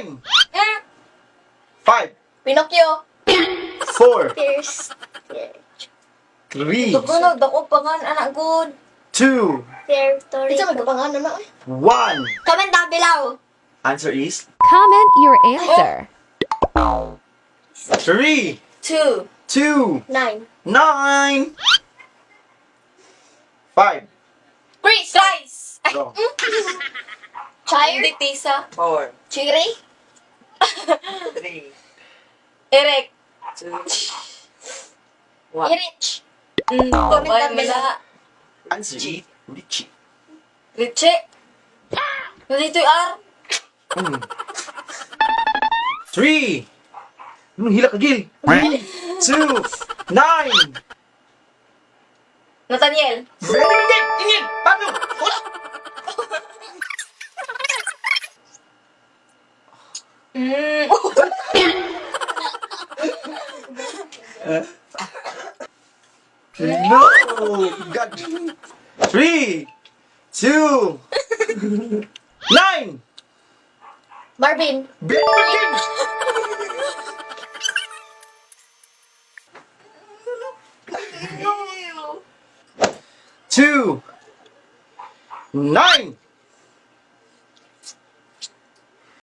9. 5. Pinocchio. 4. Tears. 3. Tugunog, dako pangan, anak good. 2. Territory. Ito magkapangan, anak. 1. Comment down below. Answer is Comment your answer. 3, 2. 2, 9. 9, 5. Chris. Rice. Wrong. Chair. Hindi tisa. 4, Chiri. 3, Eric. 2, 1. Erich. Comment down below. Answer is Richie. Richie. Nandito yung R. 3. Anong hila ka, Gil? 3, 2, 9. Nathaniel. Ingin! Pablo! Wala! No! God! 3, 2, 9! Marvin. Begin! 2, 9.